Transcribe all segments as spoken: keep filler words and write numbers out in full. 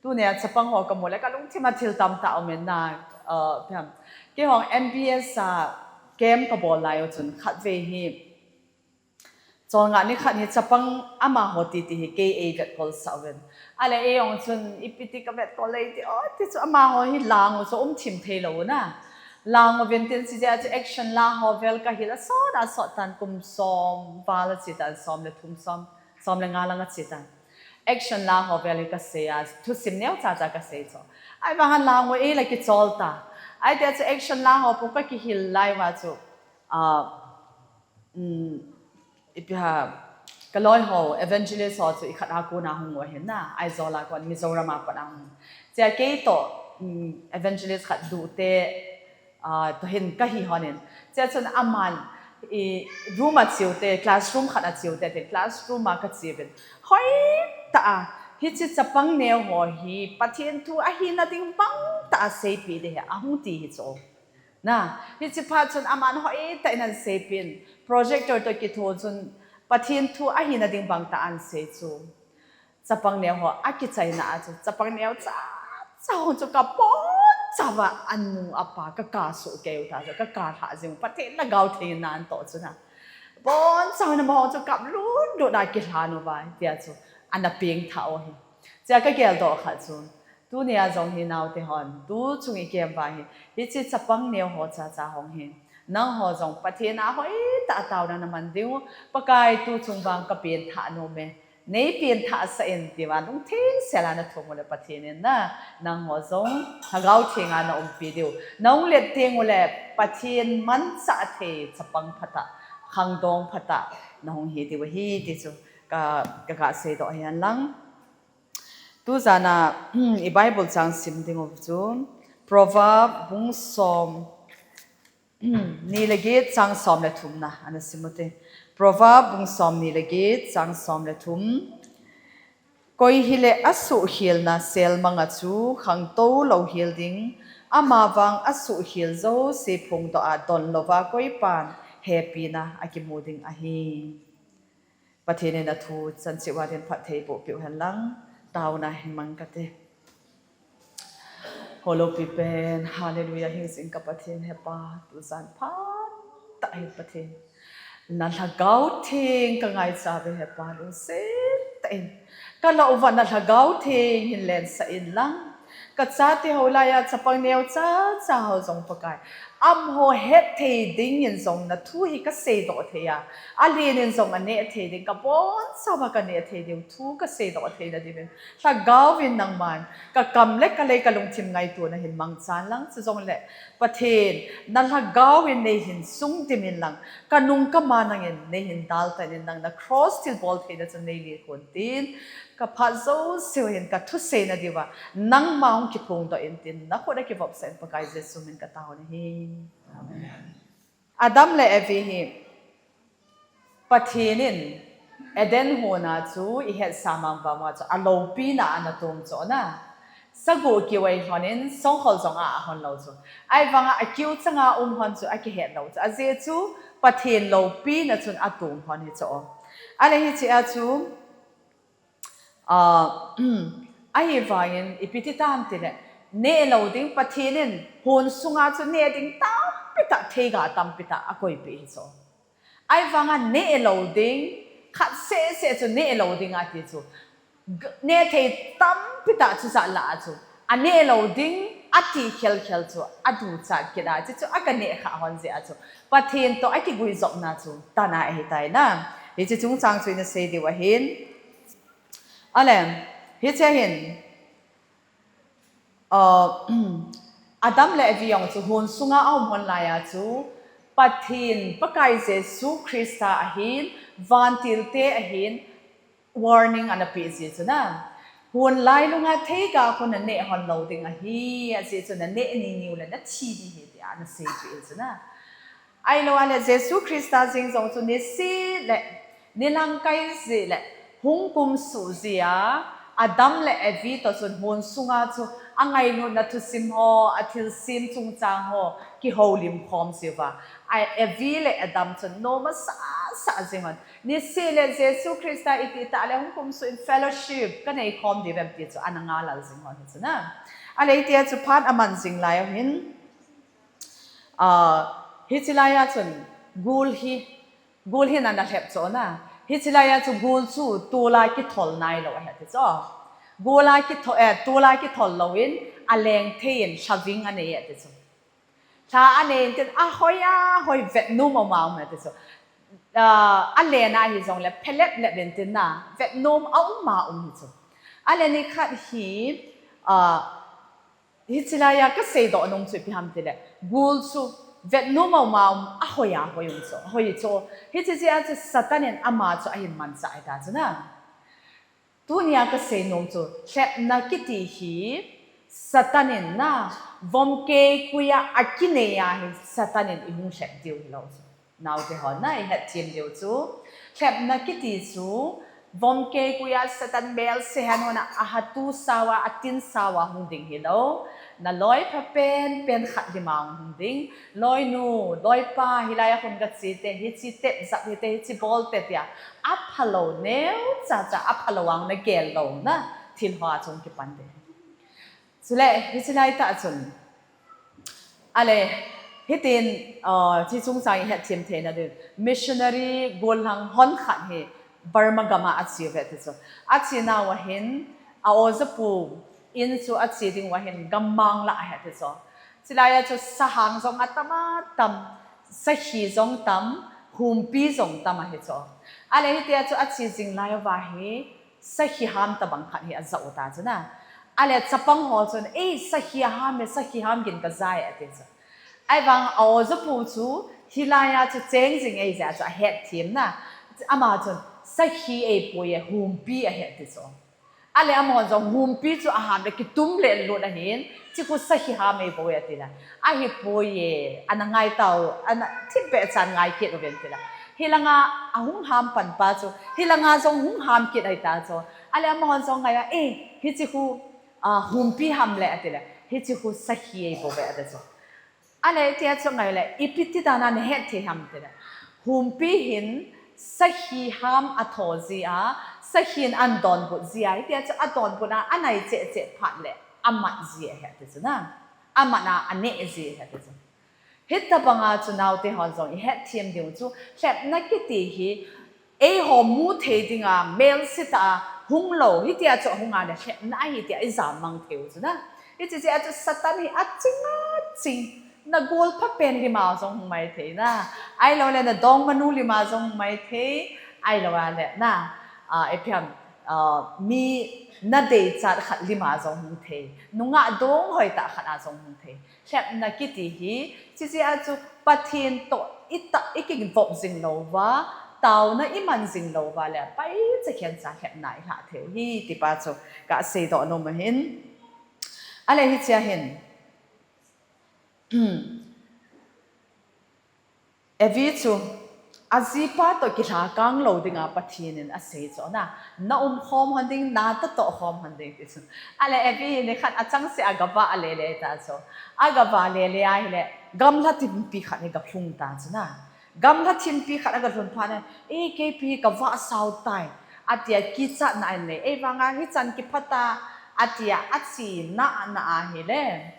Tunia chapang ho kamu le kalungthim a thil tamtah aumin na, uh, phem. Keihon M B S a camp kabol lai u chun khatvei hi Chol nga ni khat hi chapang amaho titi hi kei eivetkol sah uvin. Ale eijong chun ipi ti kavetkol lei ti, o ti chu amaho hi lang u chu umthim thei lou u na. Lang uvin tin chujeh a chu action la ho vel kahil asot asot tan kum som val achi tan, som le thum som, som le nga lang achi tan. Action la ho vel hi kasei a, thusim neocha cha kasei chu. Ahivang a lang u ei la kichol ta. Ahi tia chu action la ho pu kakihil lai uva chu, ah, um, ipi ham, kaloi ho, evangelist ho chu ikhat a kona hung u ahin na, Aizawl a kon, Mizoram a pat a hung. Chea kei toh, um, evangelist khat Dute, ah, toh hin kahi honin. Chea chun aman, i, room a che u te, classroom khat a che u te, tin classroom a kache uvin. Hoitah a, hiche chapang neo ho hi, Pathen thu ahina ding bang tah a seipeh ding ahi, ahung ti hi chu. Na, hiche phat chun aman hoitah in ahin seipeh in, projector toh kitho chun Pathen thu ahina ding bang tah a ahin sei chu. Chapang neo ho akichaina a chu, chapang neocha cha ho chu kabonchauva anu apa kaka soh kei u ta chu, kaka lha jing u, Pathen Lhagao Theng in na ahin toh chu na. Bonchauva amaho chu kap lut lut a kilhan uva, tia chu ana pengthah u ahi. Chea kageldoh khat chu, tunia jong hi naote hon, tu chung ikem uva hi, hiche chapang neo ho chacha hung hi, nangho jong Pathen a hoitah a taona naman diu, Pakai tu chung vang kapengthah nom e, neipen thah sah in tia lungtheng sel a nathum u le Pathen in na, nangho jong Lhagao Theng a naumpi diu, nahung let teng u le Pathen manchah thei chapang phatah, khangdong phatah nahung hi diu ahi ti chu ka, ka, kaseidoh ahi henlang. Tujan a, i Bible chang sim ding u chu, Proverb bung som, ni le get chang som le thum na, ana sim u te. Proverb bung som ni le get chang som le thum. Koi hile asuhkhelna selmang a chu khangtou louhel ding, amavang asuhkhel jouse phongdoh a donlouva koipan hepina akimu ding ahi. Pathen in athu chan cheh uva din phatthei boh peh u henlang, taona hin mang kate. Holo pipen, hallelujah, hing sing ka Pathen hepa, tujan phatah hi Pathen. Na Lhagao Theng kangaicha uve hepa, lungset tah in. Kalo uva na Lhagao Theng hin lensah inlang. Kachate ho laiya chapang neocha cha ho jong Pakai, amaho hetthei dingin jong nathu hi kaseidoh thei a, alen in jong aneh thei ding, kabonchauva kaneh thei diu thu kaseidoh theina diuvin, Lhagao vin nangman kakam le kalei kalungthim ngaitona hin mangchan lang, chujongle Pathen, na Lhagao in neihin sungdim inlang, kanung kama nangin neihin daltan inlang, na cross thilbol theina chun neile khun tin, kaphat jouseu hin kathuseina diuva nangma hung kiphongdoh in tin, nakhut a kivopsah in Pakai Jesu min kataona ahi. Amen. Adam le Evi hi Pathen in Eden hon a chu ihetsa mang vang uva chu aloupina a ana tom chu na. Sagoh kiu ahilhonin songkhol jong a ahon lou chu. Ahivanga akiu changa um hon chu akihet lou chu. Ajeh chu Pathen loupina chun atom hon hi chu. Ale hichea chu Ah, ahivangin ipi ti tam tile, neh lou ding Pathen in hon sunga chu neh ding tampi tah, theiga tampi tah akoipeh hi chu. Ahivanga neh lou ding, khat seh seh chu neh lou ding ati chu. Neh thei tampi tah chu jat lah a chu, aneh lou ding ati khel khel chu aduchat kit a, hichu aga neh kha hon jeh a chu Pathen toh akiguijopna chu tana ahitai na. Hiche chungchang chu ina sei diu ahin. Ale, hiche hin, uh, Adam le Evi jong chu hon sunga aum hon laiya chu Pathen, Pakai Jesu Christa ahin, vantilte ahin, warning ana peh ji chu na. Hon lailunga theiga khu naneh hon lou ding ahi, ajeh chu naneh ni niu le nathi ding ahi tia ana seipeh ji chu na. Ahilou ale Jesu Christa jeng jong chu niseh le nilhangkai jeh le hung kumsuh jeh a Adam le Evi toh chun hon sunga chu angailutna thusim ho, athilsem chungchang ho kihoulim khom jiuva, a Evi le Adam chun nom asah sa jing hon. Niseh le Jesu Christa iti tah le hung kumsuh in fellowship kanei khom diu vem ti chu ana ngal jing hon chu na. Ale hitia chu phat aman jing lai hin, ah, hichi lai a chun gul hi, gul hi ana lhep chu na. Hichi lai a chu gul chu tula kithol nailou ahi ti chu. Gula kithol, eh, tula kithol lou in aleng thei in lhaving anei e ti chu. Lha anei in tin ahoi ahoi vetnom a um a um e ti chu. Ah, alen ahi jongle phelep lep in tin na vetnom a um a um hi chu. Ale nikhat hi, ah, hichi lai a kasei doh nom chu ipi ham tile gul chu vetnom a um a um ahoi ahoi um chu. Ahoi chu. Hichi jeh a chu Satan in ama chu ahin manchah ahi ta chu na. Tunia kasei nom chu, lhepna kiti hi Satan in na, vom keikui a akinei a hi Satan in ihung lhep diu hilou chu. Naote hon na, ihet them diu chu. Lhepna kiti chu, vom keikui a Satan melse hen hon a, ahatu sao a, atin sao a hung ding hilou. Na loi pha penpen khat lim a hung ding. Loinu, loipa, hilai a khun kache te, hichi tep jap hite, hichi bol te tia. Aphalou neo, cha cha, aphalou ang na gel lou na, thil hoa chung kipan te. Chule, hichi lai tah chun. Ale, hitin, uh, chi chungchang ihet them theina ding. Missionary gollhang hon khat hi Burma gam a ache uve ti chu. Ache nau a hin, a ojapu in chu ache ding uva hin gammang lah ahi ti chu. Chulai a chu sahang jong atam atam, sahi jong tam, humpi jong tam ahi chu. Ale hitia chu ache jing lai uva hi, sahi ham tabang khat hi ajah u ta chu na. Ale chapang ho chun, "Ei, sahi aham e, sahi ham gin kaja e," ati chu. Ahivang a ojapu chu, hilai a chu cheng jing ahi jeh a chu ahet them na. Ama chun, "Sahi ahipoi e, humpi ahi," ati chu. Ale amahon jong humpi chu aham le kitum le lut ahin, "Chi khu sahi ham ahibou e," ati la. "Ahipoi e, ana ngai tau, ana thipbeh chan ngai kit uvin," ati la. Hilanga ahung ham pan pa chu, hilanga jong hung ham kit ahi ta chu. Ale amahon jong ngai a, "Eh, hichi khu, ah, humpi ham le," ati la. "Hichi khu sahi ahibou e," ati chu. Ale tia chu ngai le, ipi ti dan a nahet thei ham ti le. Humpi hin sahi ham atho ji a, sahi in adonbut ji a, hitia chu adonbut a, anai cheh cheh phat le, amat ji ahi ti chu na. Amat a, aneh ji ahi ti chu. Hitabang a chu naote hon jong ihet them ding chu, lhepna kiti hi, Eiho mu thei dinga, melse tah a hung lou, hitia chu ahung a le lhepna ahi tia ijam mang thei u chu na. Hichi jeh a chu Satan hi aching aching, na gol pha pen lim a jong hung mai thei na. Ahilou le na dongmanu lim a jong hung mai thei. Ahilou a le na, ah, ipi ham, ah, mi na deichat khat lim a jong hung thei. Nungah dong hoi tah khat a jong hung thei. Lhepna kiti hi, hichi jeh a chu Pathen toh itah, ikivop jing lou uva, taona iman jing lou uva le, paicha khencha lhepna ilah thei u hi, ti pa chu kasei doh nom ahin. Ale hichea hin. Evi chu, ajipa toh kilhakang lou dinga Pathen in asei chu na, na um khom hon ding, na toh toh khom hon ding ti chu. Ale Evi hi nikhat achangseh a gavah lele ta chu. Agavah lele ahile, gamla thimpi khat hi galhung ta chu na. Gamla thimpi khat agalhun phat in, "Eh, keipi hi kavah sao tai," atia kichatna anei. "Ei vang a hichan kiphat a," atia ache na na ahile.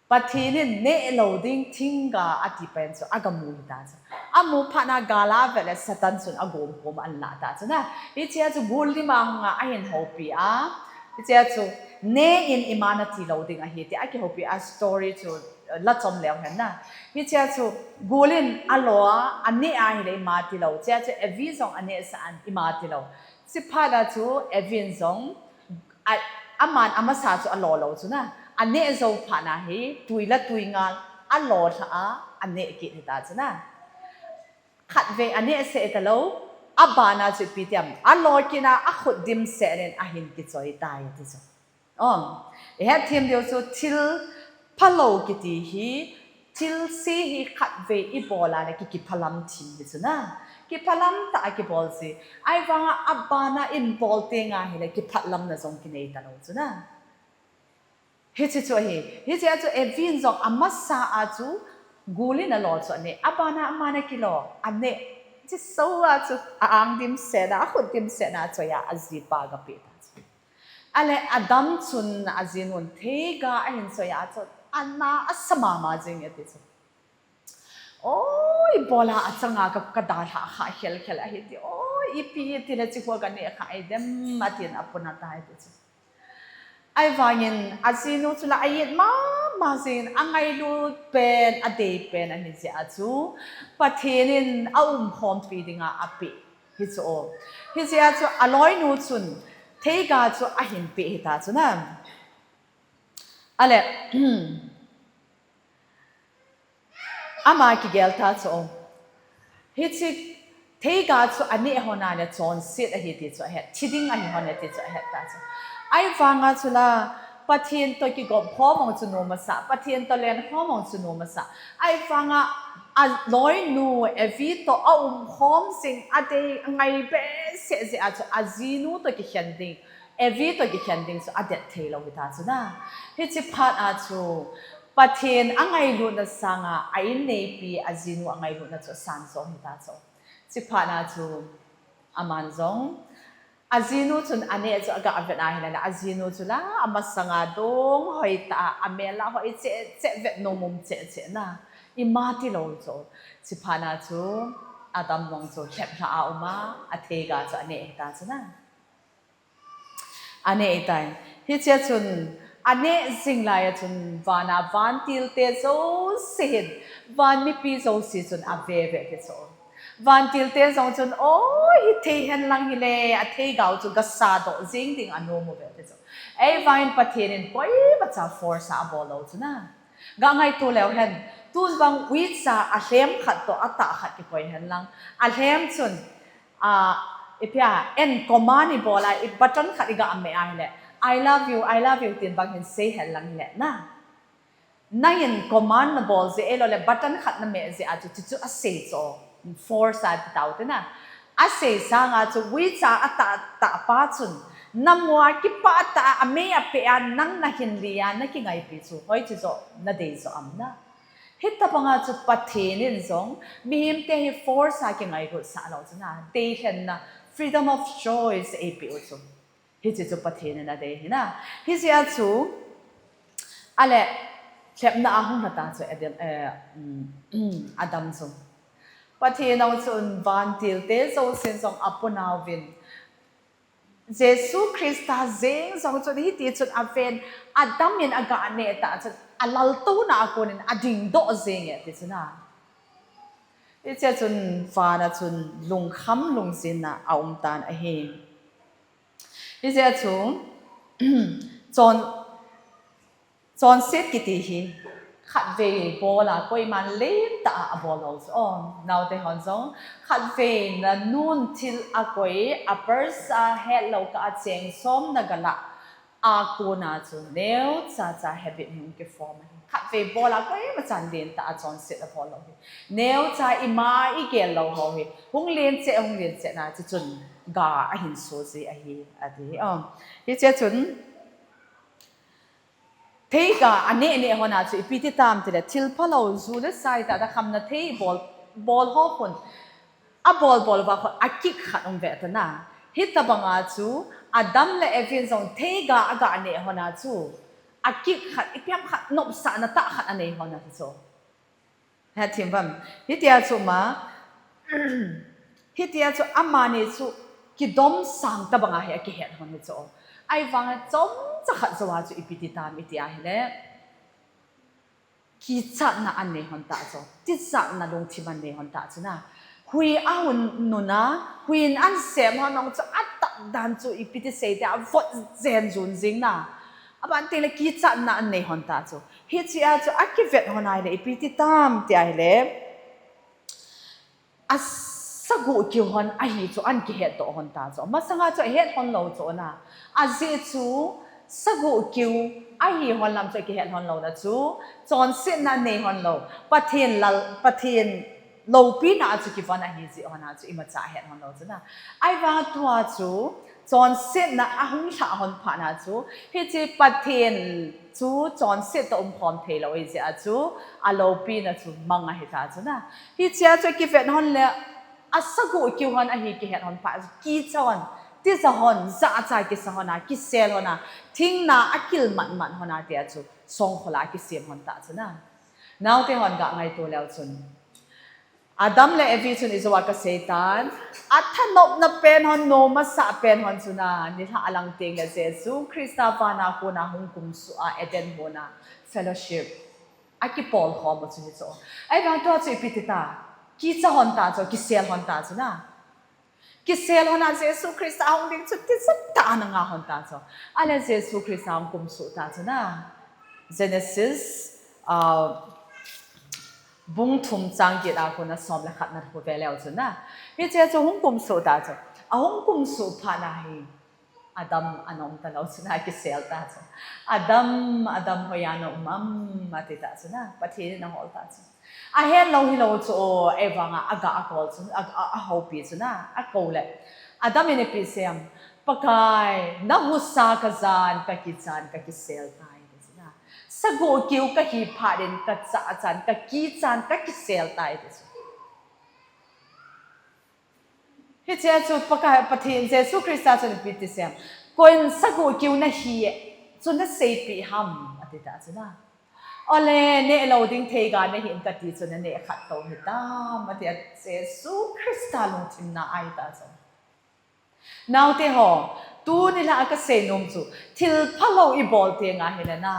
Pathen in neh lou ding thingga ati pen chu agamu hita chu. Amu phat na gal a avet le Satan chun agom khom anlah ta chu na. Hichea chu gul lim a hung a ahin houpi a. Hichea chu neh in ima nati lou ding ahi ti akihoupi a story chu, eh, la chom leu hen na. Hichea chu gul in alo a, aneh ahile ima tilou. Hichea chu Evi jong aneh sah in ima tilou. Chuphat a chu Evi in jong A, aman amasa chu alo lou chu na. Aneh jou phat na hi, tui la tui ngal, alo lha a, aneh kit hita chu na. Khatvei aneh seh talou, abana chu ipi ti ham, alo kit na, akhut dim seh in ahin kichoi tai ti chu. Om, ihet them diu chu thil phalou kiti hi, Thilse hi khatvei ibol a le ki, kiphalam thim hi chu na. Kiphalam tah a kibol si. Ahivang a, abana ibol teng ahile kiphalamna jong kinei talou chu na. Hichi chu ahi. Hichea chu Evi in jong amasa a chu gul in alo chu aneh. Abana, amana kilo, aneh. Hiche soh a chu a-ang dimset a, akhut dimset na chu ajipa aga peh ta chu. Ahile Adam chun ajinun theiga ahin soi a chu ana asa mama jing e ti chu. Oi, ibola achanga ka, kadalhah kha khelkhel ahi ti. Oi, ipi ti le hiche khu kaneh kha idem atin apuna tai ti chu. Ahivangin ajinu chu la a-it mama jingin angailut pen, adei pen ahi jeh a chu Pathen in aumkhompi dinga apeh hi chu. Hijeh a chu aloinu chun theiga chu ahin peh hita chu na. Ahile, ama kigel ta chu. Hiche theiga chu aneh hon a le chonset ahi ti chu ahet. Thi ding ahi hon e ti chu ahet ta chu. Ahivanga chu la Pathen toh kigop khom hung chu nom asa, Pathen toh len khom hung chu nom asa. Ahivanga aloinu Evi toh aumkhom jing, adei angai behseh jeh a chu ajinu toh kikhen ding, Evi toh kikhen ding chu adet thei lou hita chu na. Hiche phat a chu Pathen angailutna sanga a-inneipi ajinu angailutna chu asan jo hita chu. Hiche phat a chu aman jong ajinu chun aneh chu aga vet ahile, ajinu chu la amasanga dong hoitah a, amel la hoi cheh cheh, vetnom um cheh cheh na. Ima ti lou chu. Hiche phat a chu Adam jong chu lheplhah a um a, atheiga chu aneh hita chu na. Aneh tai. Hichea chun, aneh jing lai a chun, vana vantilte jouse hin, van mipi jouse chun ave ve ti chu. Vantilte jong chun, oi, hithei hen lang hile, atheiga u chu gasa doh jing ding anom uve ti chu. Ahivangin Pathen in koimacha force a abol lou chu na. Ga ngaito leu hen, tun vang uicha alhem khat toh atah khat kikoi hen lang. Alhem chun, a, ipi a, en command ibol a, i button khat iga meh a hile, "I love you, I love you," tin bang hin sei hen lang hile, na. Nangin command nabol jeh, ahilou le button khat nameh jeh a chu, chuchu asei chu, force a ti tau te na. Asei sanga chu, uicha atah tah pa chun, namu a kipah tah a, amei apeh a, nang nahin li a, nakingaipi chu, hoiche joh nadei joh am na. Hitabanga chu Pathen in jong, mihemte hi force a kingailut sah lou chu na, deilhenna, freedom of choice eipeh u chu. Hiche chu Pathen in adei hi na. Hijeh a chu, ale, lhepna a hung lha ta chu Adam, eh, um, Adam chu. Pathen in chun vantilte jousen jong aponauvin, Jesu Christa jeng jong chun hiti chun aven, Adam in aga neh tah chun, alaltouna a konin adingdoh jeng e ti chu na. Hichea chun vana chun lungkham lungjinna aum tan ahi. Hijeh a chu, chon, chonset kiti hi, khatvei bol a koiman lentah a abol lou chu. O, naote hon jong, khatvei nanun thil akoi, a purse a hetlou kah a cheng som nagalah a kona chu neocha cha habit hung kiform ahi. Khatvei bol a koimachan lentah a chonset abol lou hi. Neocha ima igel lou ho hi. Hung len cheh, hung len cheh na chu chun ga ahin so ji ahi, ati. O, hichea chun, theiga aneh neh hon a chu ipi ti tam tile, thil phalou ju le sai tah, da khamna thei bol, bol ho khun, abol bol uva khun akick khat um ve ta na. Hitabanga chu Adam le Evi in jong theiga aga neh hon a chu, akick khat, ipi ham khat, nopsahna tah khat anei hon a chu. Hethem uvem. Hitia chu ma, hitia chu amani chu kidomsang tabanga hi akihet hon hi chu. Ahivanga chomcha khat jou a chu ipi ti tam iti ahile, kichatna anei hon ta chu. Tijatna lungthim anei hon ta chu na. Hui ahung nun a, huiyin asem hon jong chu atah dan chu ipi ti sei ti a, avot jen jun jing na. Aban teng le kichatna anei hon ta chu. Hichea chu akivet hon ahile, ipi ti tam ti ahile, asagoh kiu hon ahi chu akihet doh hon ta chu. Masanga chu ahet hon lou chu na. Ajeh chu sagoh kiu ahi hon lam chu akihet hon lou na chu. Chonsetna anei hon lou. Pathen lal, Pathen loupina a chu kivon ahi jeh hon a chu imacha ahet hon lou chu na. Ahivang tua chu chonsetna ahung lha hon phat na chu, hiche Pathen chu chonset toh umkhom thei lou ahi jeh a chu, aloupina chu mang ahi ta chu na. Hichea chu kivet hon le, Asagoh kiu hon ahi kihet hon pha, kicha hon, tija hon, jahcha kisa hon a, kisel hon a, thingna akil matmat hon a tia chu, songkhol a kisem hon ta chu na. Naote hon ga ngaito leu chun. Adam le Evi chun ijou a kasei tan, athanopna pen hon, nom asah pen hon chu na, nilhah alang teng le Jesu Christa vana kona hung kumsuh a Eden hon a fellowship akipol khom u chu hichu. Ahivang tua chu ipi ti ta, kicha hon ta chu, kisel hon ta chu na. Kisel hon a Jesu Christa hung ding chu tijat tah a ana nga hon ta chu. Ahile Jesu Christa hung kumsuh ta chu na. Genesis, ah, bung thum chang get a kona som le khat na khu ve leu chu na. Hiche chu hung kumsuh ta chu. Ahung kumsuh phat na hi Adam ana um talou chu na, kisel ta chu. Adam, Adam, hoiya na um am, ati ta chu na. Pathen in ahol ta chu. Ahet lou hilou chu, ahivang a, aga akol chu, a, a, ahoupi chu na, akou le. Adam in ipi asei em, Pakai, nahusa kajan, kakichan, kakisel tai, ti chu na. Sagoh kiu kahi phat in kachachan, kakichan, kakisel tai, ti chu. Hiche chu Pakai, Pathen Jesu Christa chun ipi ti asei em, koin sagoh kiu nahi e, chu naseipeh ham, ati ta chu na. Ole, neh lou ding theiga nahi in kati chu naneh khat tou hitam, ati a Jesu Christa lungthimna ahi ta chu. Naote ho, tuni la a kasei nom chu, thil phalou ibol teng ahile na,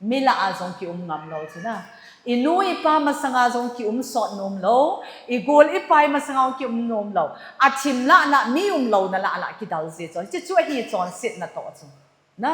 mi lah a jong kium ngam lou chu na. Inu ipa masanga jong kium sot nom lou, igol ipai masanga jong kium nom lou. Athim lah lah, mi umlouna lah lah kidal ji chu. Hichu ahi chonsetna toh chu. Na.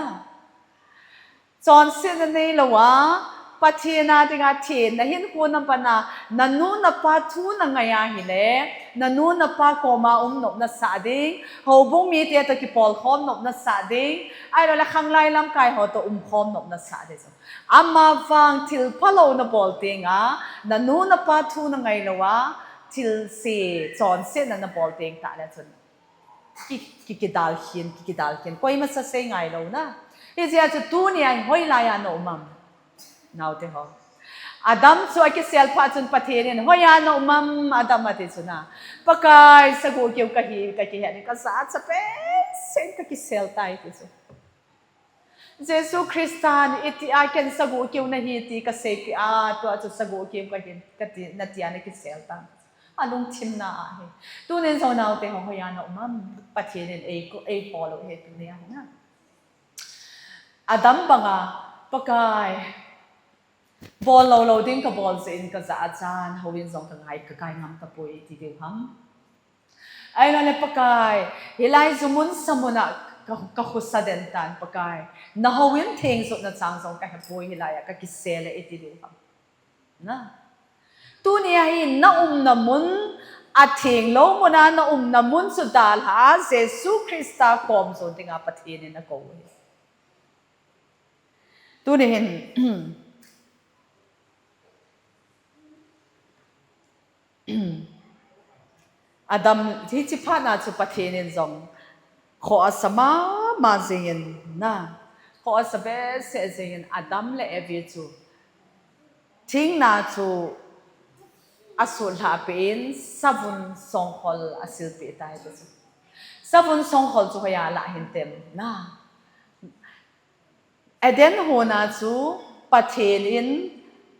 Chonsetna neilou a, Pathen a dinga thenna hinkho na pan a, nanu napa thu nangai ahile, nanu napa koma um nop nasah ding, houbung mite toh kipolkhom nop nasah ding, ahilou le khanglai lamkai ho toh umkhom nop nasah ding chu. Amavang thil phalou nabol teng a, nanu napa thu nangai lou a, thilse, chonsetna nabol teng tah le chun. Ki, ki, kidal khin, ki, kidal khin. Koima sa sei ngai lou na. Hijeh a chu tuni a hi hoilai a na um am. Naote ho. Adam chu akisel phat chun Pathen in, hoiya na um am Adam, ati chu na. Pakai, sagoh kiu kahi, kakihet in kajachat pen sen kakisel tai, ti chu. Jesu Christan, iti a ken sagoh kiu nahi ti kaseipeh a, tua chu sagoh kiu kahi, kati, nati a nakisel tan. Alungthimna ahi. Tunin jong naote ho hoiya na um am, Pathen in ei ko, eipol u ahi tuni a hi na. Adam banga, Pakai, bol lou lou ding kabol jeh in kajachat, houin jong kangai, kakai ngam tapoi ti diu ham. Ahilou le Pakai, hilai jumun samun a ka, kakhusa den tan Pakai. Nahouin theng jotna chang jong kahepoi, hilai a kakisel e iti diu ham. Na. Tuni a hi na umna mun, atheng lou mun a na umna mun chu dalha a Jesu Christa kom jon dinga Pathen in akou u ahi. Tuni hin, Adam, hiche phat na chu Pathen in jong khoh asa mama jing in na, khoh asa behseh jing in Adam le Evi chu thingna chu asutlhah peh in savun songkhol asilpeh tai ti chu. Savun songkhol chu hoiya lah hintem na. Eden hon a chu Pathen in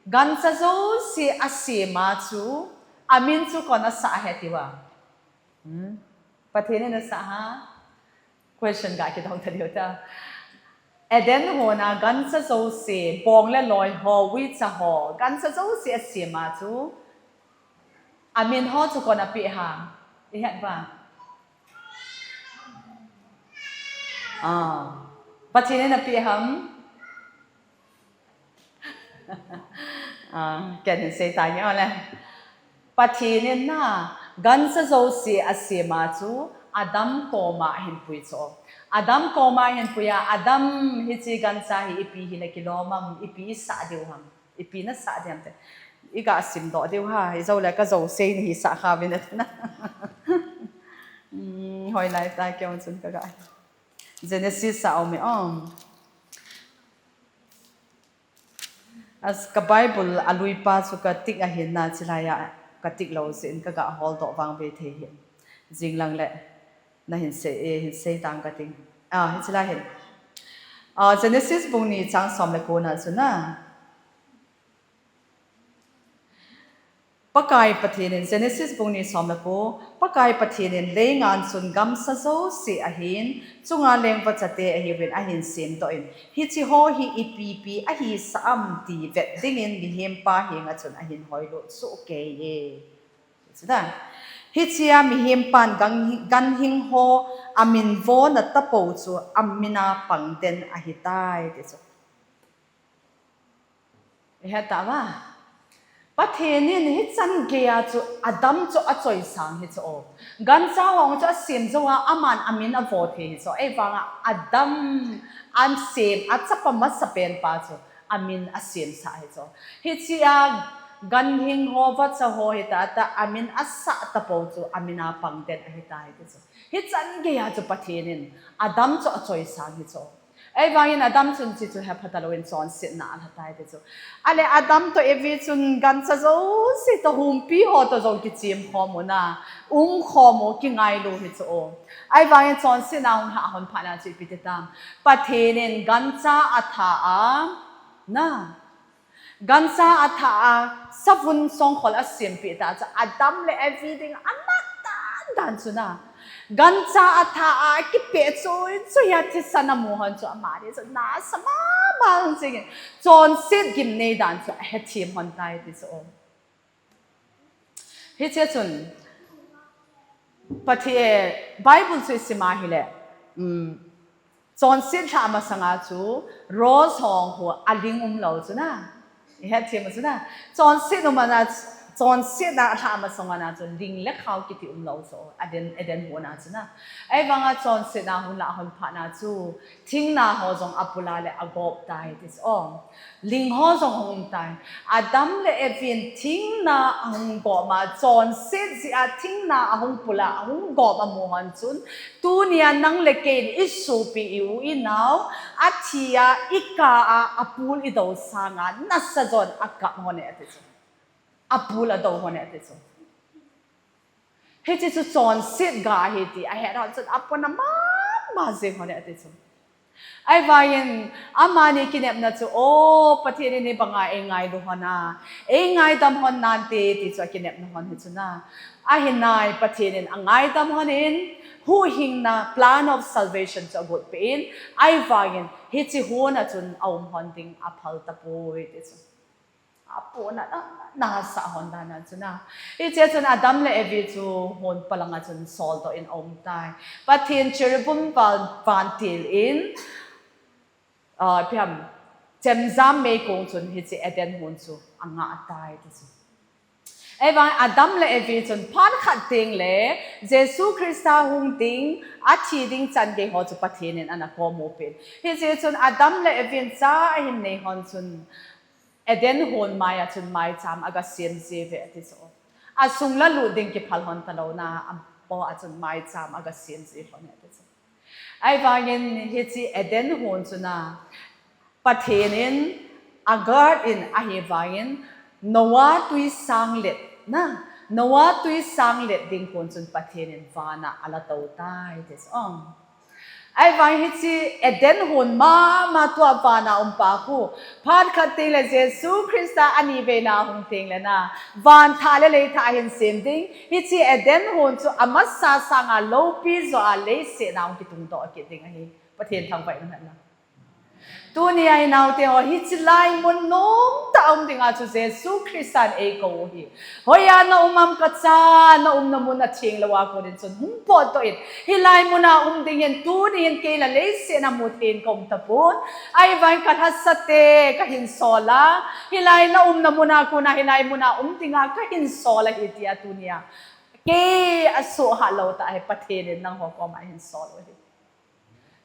gancha jouse asem a chu, amin chu koin asah ahi tiu a. Hmm? Pathen in asah ham? Question ga kidong ta diu ta. Eden hon a gancha jouse, bong le loi ho, uicha ho, gancha jouse asem a chu, amin ho chu koin apeh ham? Ihet uvam? Ah. Pathen in apeh ham? Ah, ken hin sei tange ole. Pathen in na, gancha jouse asem a chu, Adam koma ahinpui chu. Adam koma ahinpui a, Adam, hiche gancha hi ipi hile kilom am, ipi isah diu ham. Ipi nasah diam ti. Iga simdoh diu ham, ijou le kajou sei nahisah kha uvin ati na. Hmm, hoilai ta keu chun kaga. Genesis a um e, um. As ka Bible a lui pa chu ka tick ahin na, chulai a Katik lou jeh in kaga holdoh vang ve thei hi. Jinglang le nahin sei, eh, hin sei tang kating. Ah, hiche lai hin. Ah, Genesis bung ni chang som le ko na chu na. Pakai Pathen in, Genesis bung ni som le ko, Pakai Pathen in leingan chun gamsa jouse ahin, chunga leng vachate ahiuvin ahin semdoh in, hiche ho hi ipi pi ahi sa am ti vet dingin mihem pa henga chun ahin hoilut soh kei e. Hichea mihem pan ganhing ho amin vona tapou chu amin a pang den ahitai ti chu. Ihet tauva. Pathen in hichan geiya chu Adam chu achoisang hi chu o. Gancha ho chu asem jou a aman amin avo thei hi chu. Ahivanga Adam asem achapa masapen pa chu amin asemsah hi chu. Hichea ganhing ho vacha ho hita ta amin asah tapou chu amin a pang den ahitai ti chu. Hichan geiya chu Pathen in Adam chu achoisang hi chu. Ahivangin Adam chun hiche chu hepha talou in chonsetna alha tai ti chu. Ale Adam toh Evi chun gancha jouse toh humpi ho toh jong kichem khom u na, um khom u kingailu hi chu o. Ahivangin chonsetna hung lhah hon phat na chu ipi ti tam. Pathen in gancha atha a, na, gancha atha a, savun songkhol asempeh ta chu Adam le Evi ding anat dan dan chu na. Gancha atha a kipeh choi choi a thisan amu hon chu amani chu nasa mama jing in chonset gimnei dan chu ahethem hon tai ti chu o. Hiche chun Pathen, Bible chu isim a hile, um, chonset lhah masanga chu rose ho khu aling umlou chu na. Ihet them u chu na. Chonset um ana, chonsetna alhah masang ana chu ling le khao kiti umlou chu. Eden, Eden hon a chu na. Ahivanga chonsetna hung lah hon phat na chu thingna ho jong apula le agop tai ti chu. Ling ho jong hung um tai. Adam le Evi in thingna ahung gop ma, chonset jeh a thingna ahung pula, ahung gop amu hon chun, tunia nang le kei in isopi i u i nao, athi a, ikah a, apul idou sanga, nasa jon akap hon e ati chu. Apul adou hon e ati chu. Hiche chu chonset ga ahi ti ahet hon chun apona mama jeng hon e ati chu. Ahivangin amani kinepna chu, o, Pathen in hibanga eingailu hon a, eingaidam hon nante ti chu akinepna hon hi chu na. Ahinai Pathen in angaidam hon in, huhhingna plan of salvation chu agot peh in, ahivangin hiche hon a chun aum hon ding aphal tapoi ti chu. Apona na, nasa hon dan a chu na. Hiche chun Adam le Evi chu hon palanga chun soldoh in aum tai. Pathen cherubim van, vantil in, ah, ipi ham, chemjam meikong chun hiche Eden hon chu angah tai ti chu. Ahivang Adam le Evi chun phat khat teng le Jesu Christa hung ding, athi ding chan gei ho chu Pathen in ana komu peh in. Hiche chun Adam le Evi in cha ahin nei hon chun Eden hon mai a chun maicham aga sem ji uve ati chu. Asung lalut ding kiphal hon talou na, apo a chun maicham aga sem ji hon e ati chu. Ahivangin hiche Eden hon chu na, Pathen in aguard in ahivangin Noah tui sanglet na, Noah tui sanglet ding kon chun Pathen in vana ala tou tai ti chu. Ahivang hiche Eden hon mama tua vana um pa khu, phat khat teng le Jesu Christa ani veina hung teng le na, van thah le lei thah ahin sem ding. Hiche Eden hon chu amasa sanga loupi joh a leiset a hung kitungdoh kit ding ahi. Pathen thangvah in umhen lang. Tunia inaote ho, hiche lai mun nomtah a um dinga chu Jesu Christa in eikou u ahi. Hoiya na um am kacha, na umna mun atheng lou a kon in chun hung potdoh in. Hilai muna um dingin, tuni hin kei la leiset a mu thei in ka um tapon. Ahivangin ka lhasate kahin sol a. Hilai na umna muna kon a, hilai muna um dinga kahin sol ahi tia tunia. Kei asoh hah lou tah hi Pathen in nangho koma ahin sol u ahi.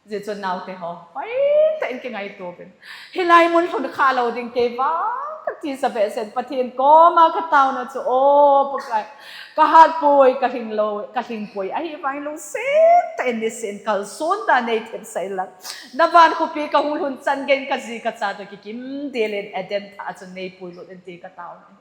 Hijeh chun naote ho, hoitah in kingaito uvin. Hilai mun lhun kha lou ding kei vang kati sa behseh in Pathen koma kataona chu, o Pakai, kahat poi, kalhing lou, kalhing poi. Ahivangin lungset tah in niseh in kalson dan neithemsah in lang. Na van khopi kahung lhun chan geiyin kaji kacha toh kikim del in Eden thah a chun neipuilut in ti kataona.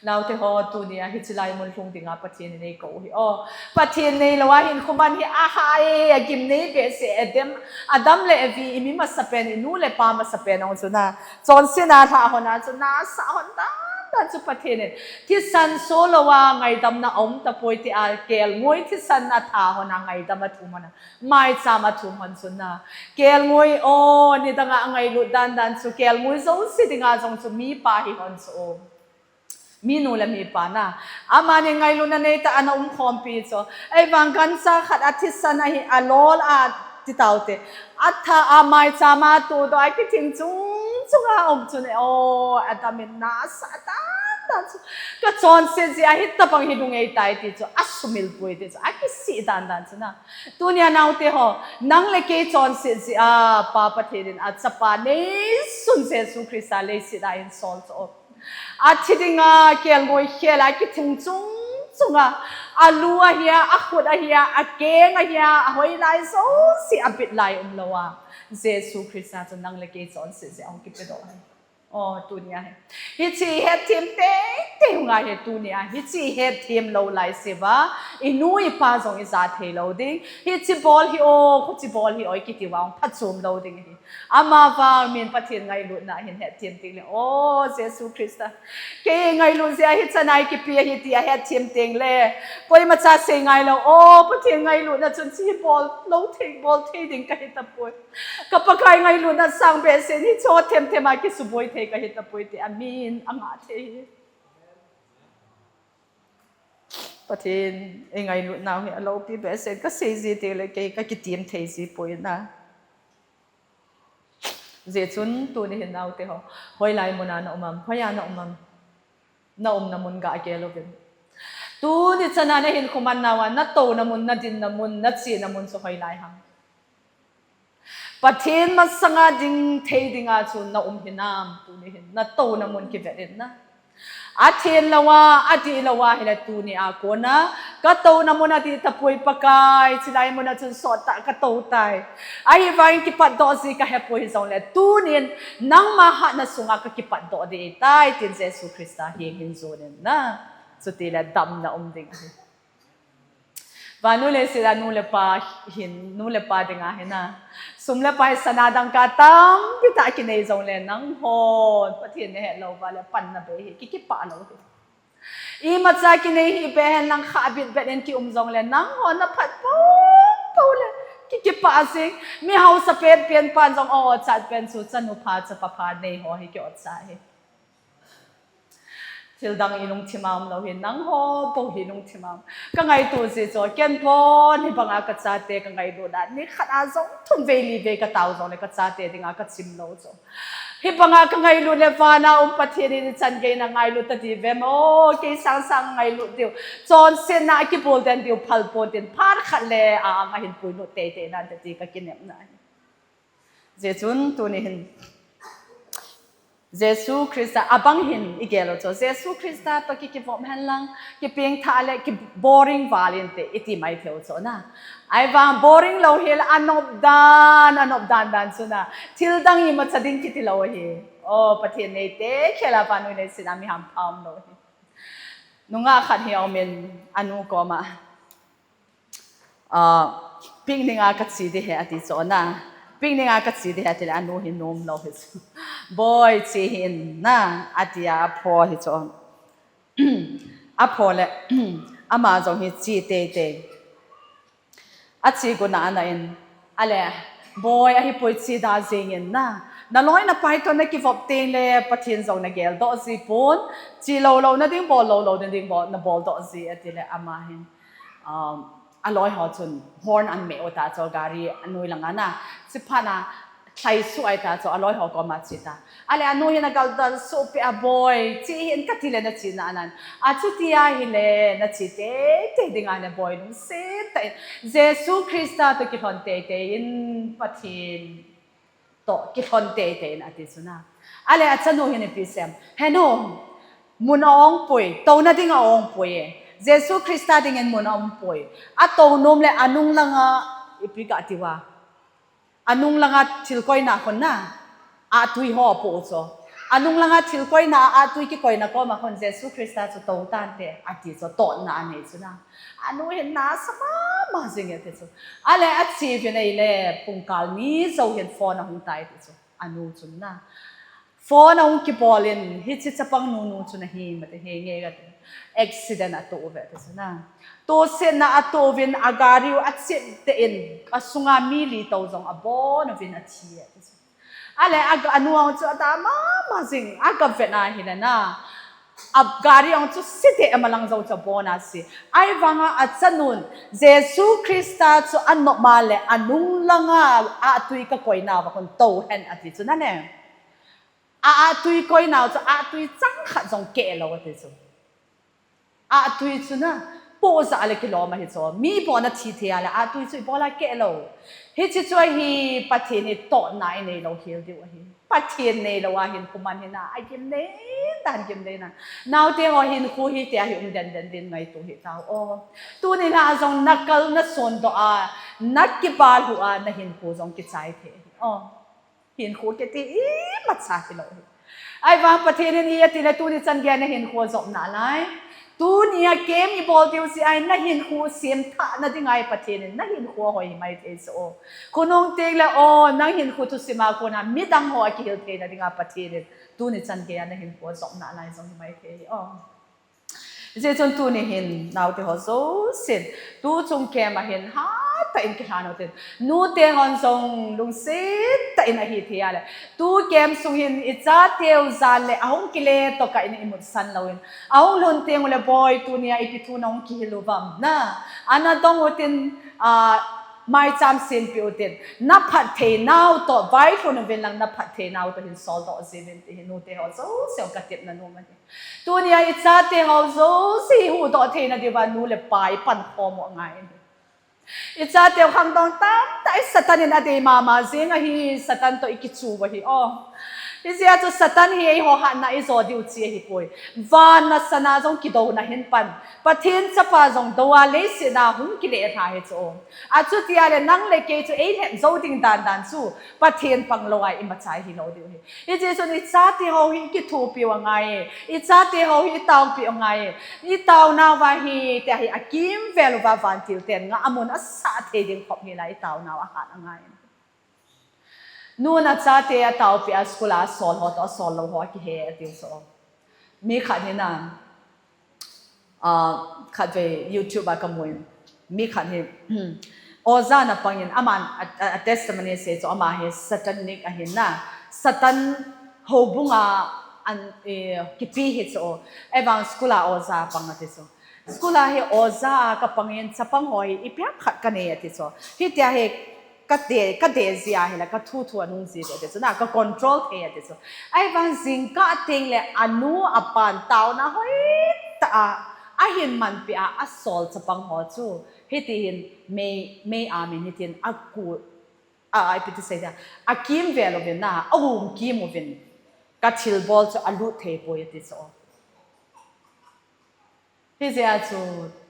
Naote ho, tunia hiche lai mun lhung dinga Pathen in eikou hi. O, Pathen neilou a hinkho man hi ahah e, agimnei behseh e, Adam, Adam le Evi, imi masapen, inu le pa masapen ong chu na. Chonsetna lha hon a chu nasah hon dan dan chu Pathen in. Thisan solouva ngaidamna aum tapoi tia kelngoi thisan atha hon a ngaidam athum hon a. Maicham athum hon chu na. Kelngoi o, nidanga angailut dan dan chu kelngoi jouse dinga jong chu mipa hi hon chu o. Minu le mipa na. Amani ngailutna neitah a ana umkhompi chu. Ahivang gancha khat a thisan ahi alol a titaute. Atha a maicham a tudoh a kithing chung chunga um chu ne. O, Adam in nasah dan dan chu. Kachonset jeh a hitabang hi lung eitai ti chu. Asumil poi ti chu. Akisih dan dan chu na. Tunia naote ho. Nang le kei chonset jeh a Pa Pathen in achapa neisun Jesu Christa leiset a einsol chu. Athi dinga kelngoi khel a kithing chung chunga, alu ahia, akhut ahia, akeng ahia, ahoilai jouse abit lai umlouva, Jesu Christa chu nang le kei chonset jeh a hung kipedoh ahi. O, tunia hi. Hiche hetthem teitei hunga hi tunia. Hiche hetthem lou laiseuva, inu ipa jong ija theilou ding. Hiche bol hi o, khuche bol hi o, ikitiuva hung phachom lou ding ahi. Amavang min Pathen ngailutna hin hetthem teng le, o Jesu Christa, kei ngailut jeh a hichan a ikipe ahi tia hetthem teng le, koimacha sei ngailou, o Pathen ngailutna chun hiche bol lou thei, bol thei ding kahi tapoi. Ka Pakai ngailutna sang behseh in hiche themthem a kisuboi thei kahi tapoi tia min angah thei hi. Pathen, eingailutnau hi aloupi behseh in kasei ji teng le kei kakitem thei ji poi na. Hijeh chun tuni hin naote ho, hoilai muna na um am, hoiya na um am, na umna mun gah gel uvin. Tuni chana nahinkho man nauva, natouna mun, nadinna mun, nachena mun chu hoilai ham? Pathen masanga ding thei dinga chu na um hinam, tuni hin natouna mun kivet in na. Athen louva, adih louva hile tunia kona katouna mun adih tapoi Pakai, chulai muna chun sottah katou tai. Ahivangin kipatdoh ji kahepoi hijongle tunin nangma hatna sunga kakipatdoh ding ahitai tin Jesu Christa heng hin jon in na. Chutile damna um ding ahi. Vannoi leiset a nu le pa hin, nu le pa dinga hin a, sum le pai sana dangka tampi tah kinei jongle nanghon Pathen nahet louva le panna bei hi kikipah lou hi. Imacha kinei hih beh hen lang kha bit bit in kium jongle nanghon naphat poupou le kikipah jing. Mi hausa penpen pan jong o chat pen chu chanu pha chapa pha nei ho hi ki-ot sa hi. Thildang ilungthim a umlou hi, nangho bou hi lungthim a um. Kangaito ji chu, ken pon hibanga kachate kangailut a, nikhat a jong thum vei li vei katao jongle kachate dinga kachim lou chu. Hibanga kangailut le vana um Pathen in ichan gei nangailut tadih vem o, kei sangsang ngailut diu. Chonsetna a kibol den diu phal pon tin, phat khat le a anga hin puilut teitei nante ti kakinepna ahi. Hijeh chun tuni hin Jesu Christa abang hin igel u chu. Jesu Christa toh ki, kivop hen lang, kipengthah le ki boring val inte iti mai thei u chu na. Ahivang boring lou hile anop dan, anop dan dan chu na. Thildang imacha ding kiti lou hi. O, Pathen neite khel a vannoi leiset a mi hampha umlou hi. Nungah khat hi aumin anu koma. Ah, picnic a kache ding ahi ati chu na. Picnic a kache ding ahi atile anu hi nom lou hi chu. Boi, che hih in na, atia apho hi chu. Apho le, ama jong hi che teitei. Ache got na ana in, ale, boi, ahipoi che da jeng in na. Naloi napai toh nakivop teng le Pathen jong nageldoh ji pon, che lou lou nading, bol lou lou nading bol, naboldoh ji atile ama hin. Um, aloi ho chun horn an meh u ta chu gari anoi langa na. Chuphat na thaisuh ahi ta chu aloi ho koma che ta. Ale anu hin agal dan suh peh a boi, che hih in katile nache nante. Achuti ahile nache teitei ding ahile boi lungset tah in. Jesu Christa toh kilhon teitei in Pathen toh kilhon teitei in ati chu na. Ale achanu hin ipi asei em. He nu, mun aum poi, touna ding aum poi e. Jesu Christa dingin mun aum poi. Atou nom le anung langa ipi kati uva. Anung langa thil koina khun na. Atui ho apoh u chu. Anung langa thil koina a, atui kikoina koma khun Jesu Christa chu tou tante, ati chu totna anei chu na. Anu hin nasa mama jing e ti chu. Ale achievin eile pungkal ni jou hin phone ahung tai ti chu. Anu chun na. Phone ahung kibol in, hiche chapang nunu chu nahi mati, he nge kati. Accident atoh uve ti chu na. Tosetna atoh uvin, agari u achep tah in, asunga mi li tou jong abon uvin athi e ti chu. Ale aga anu ang chu ada mama jing, aga vet na hile na. Agari ang chu site amalang jou chu abon a si. Ahivanga achanun, Jesu Christa chu anop ma le anung langa atui kakoina va khun tou hen ati chu na ne. A, atui koina chu, atui chang khat jong keh lou ati chu. Atui chu na, po ja le kilom ahi chu. Mi bona thi thei a le, atui chu ibola keh lou. Hiche chu ahi, Pathen hi totna inei lou hel diu ahi. Pathen neilou a hinkho man hi na, agim nei dan gim nei na. Naote ho hinkho hi tia hi um den den din ngaito hih tao. O, tuni la jong nakal nason doh a, nakibal hu a, nahinkho jong kichai thei ahi. O. Hinkho kiti imacha hilou hi. Ahivang Pathen in iti le tuni chan geiya nahinkho jop nalai. Tunia camp ibol diu jeh a nahinkho semthah na dinga Pathen in nahinkho hoi himai thei chu o. Khonung teng le o, nang hinkho thusim a kona midang ho akihil theina dinga Pathen in tuni chan geiya nahinkho jop nalai jong himai thei o. Hijeh chun tuni hin naote ho jousen, tuchung camp a hin hatah in kilhan utin. Nute hon jong lungset tah in ahi thei a le. Tu camp sung hin ichateu jan le ahung kile tokah in imutsan louvin. Ahung lhun teng ule boi tunia ipi thu nahung kihil uvam na. Ana dong utin, a, maicham sempi utin. Naphat thei nau toh vailhun uvin lang naphat thei nau toh hin soldoh jiuvin ti hi nute ho jouse jong katepna nom ahi. Tunia ichate ho jouse huhdoh theina diuva nu le pa ipankhom u angai. Ichate u khangdong tamtah i Satan in adei mama jing ahi, Satan toh ikichu u ahi o. Hijeh a chu Satan hi eiho hatna ijo diu chi ahipoi. Van a sana jong kidouna hin pan. Pathen chapa jong dou a leiset a hung kile lha hi chu o. Achuti a le nang le kei chu eilhep jou ding dan dan chu Pathen pang lou a imacha hilou diu ahi. Hijeh chun ichate ho hi ikithopi u angai e. Ichate ho hi itaopi u angai e. Itaonauva hi, tia hi akimvel uva vantil ten ngah amun asah thei ding khop hi la itaonau ahat angai e. Nun achate ataopi a school a asol ho toh asol lou ho akihe atiu so. Mi khat hin a, Ah, khatvei YouTube a kamun, mi khat hi, oja na pangin, aman a, a, a testimony sei chu ama hi satanic ahin na, Satan houbung a an, eh, kipe hi chu, ahivang school a oja pang ati chu. School a hi oja a kapangin chapang ho hi ipi ham khat kanei ati chu. Hitia hi kate, kadei jia hile, kathu thu anung ji ve ti chu na, ka control thei ati chu. Ahivang jingkah teng le anu apan taona hoitah a, ahin manpi a, asol chapang ho chu. Hiti hin mei, mei amin hitin aku, a, ipi ti sei dia, akimvel uvin na, aum kim uvin. Kathilbol chu alut thei poi ati chu. Hijeh a chu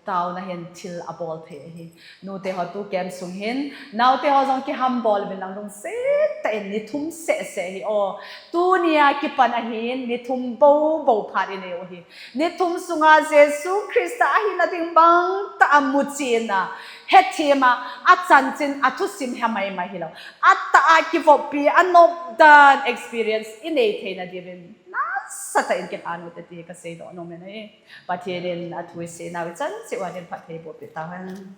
taona hin thil abol thei ahi. Nute ho tu camp sung hin, naote ho jong kihambol uvin lang lungset tah in ni thum seh seh hi o. Tunia kipan ahin, ni thum bou bou phat inei u ahi. Ni thum sunga Jesu Christa ahina ding bangtah a muchen a, hethem a, achanchin, athusim he mai mai hilou. Atah a kivoppi, anop dan experience inei theina diuvin. Nasatah in kilhan u te ti kasei doh nom e. Pathen in athu isei nau ichan cheh uva din phatthei boh peh tauhen.